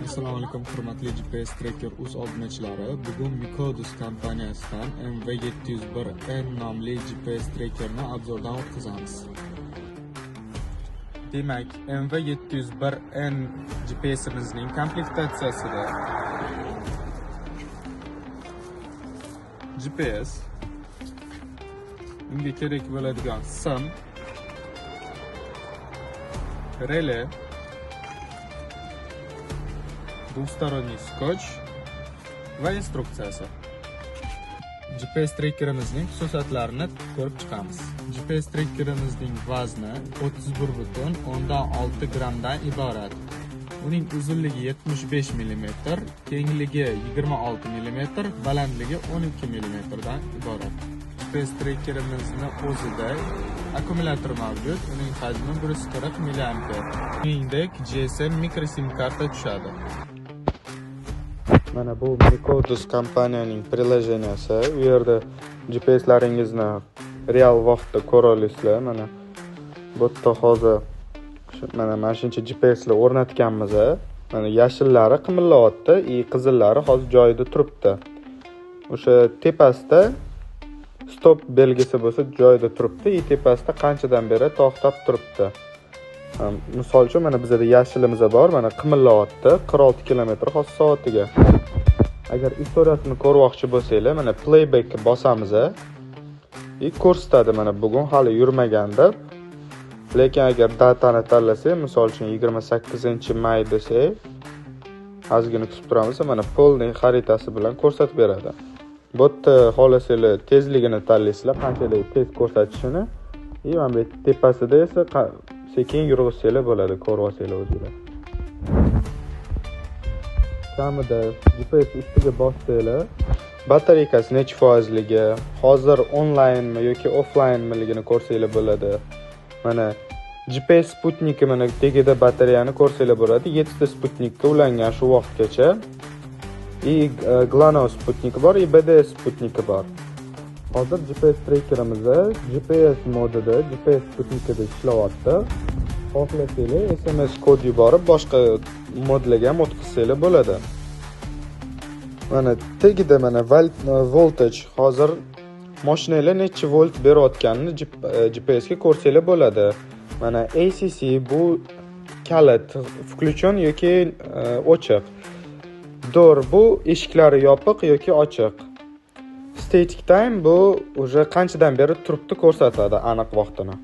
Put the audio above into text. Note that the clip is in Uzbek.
Assalomu alaykum, hurmatli GPS Tracker uz obunachilari. Bugun Mikodus kompaniyasidan MV701N nomli GPS trackerni обзор dan o'tkazamiz. Demak, MV701N GPSimizning komplektatsiyasida GPS, unga kerak bo'ladigan sim, rele, двусторонний скотч va instruksiyasi. GPS trackerimizning xususiyatlarini ko'rib chiqamiz. GPS trackerimizning vazni 31,6 grammdan iborat. Uning uzunligi 75 mm, kengligi 26 mm, balandligi 12 mm dan iborat. GPS trackerimizni o'zida akkumulyator mavjud, uning hajmi 140 mAh. Shuningdek, GSM mikro sim karta tushadi. Mana bu Mikodus kompaniyaning приложения si. U yerda GPSlaringizni real vaqtda ko'ra olasizlar. Mana bu yerda hozir mana shuncha GPSlar o'rnatganmiz. Mana yashillari qimillayapti, и qizillari hozir joyida turibdi. O'sha tepasida stop belgisi bo'lsa joyida turibdi, и tepasida qanchadan beri to'xtab turibdi. Misol uchun mana bizda yashilimiz bor, mana qimillayapti 46 km hozir soatiga. Agar istoriyasini ko'rmoqchi bo'lsanglar, mana playback bosamiz и ko'rsatadi mana bugun hali yurmagan deb. Lekin agar datani tanlasak, misol uchun 28-may desak, ozgina kutib turamiz, mana polning xaritasi bilan ko'rsatib beradi. Bu yerda xohlasanglar tezligini tanlaysizlar, qanchalik tez ko'rsatishini. И mana bu tepasida esa sekin yurg'izsanglar bo'ladi, ko'rib olsanglar o'zinglar. Kamida GPS ustiga bossanglar, batareykasi necha foizligi, hozir onlaynmi yoki offlaynmiligini ko'rsanglar bo'ladi. Mana GPS sputniki mana tagida batareyani ko'rsanglar bo'ladi. 7 ta sputnikka ulangan shu vaqtgacha. И GLONASS sputniki bor, и BDS sputniki bor. Hozir GPS trackerimizda GPS modida, GPS sputnikida ishlayapti. Xohlasanglar SMS kod yuborib boshqa modlarga ham o'tkazsanglar bo'ladi. Mana tagida mana voltage, hozir mashinanglar necha volt berayotganini GPS ga ko'rsanglar bo'ladi. Mana ACC bu kalit включен yoki o'chiq. Door bu eshiklari yopiq yoki ochiq. Static time bu уже qanchadan beri turibdi ko'rsatadi aniq vaqtini.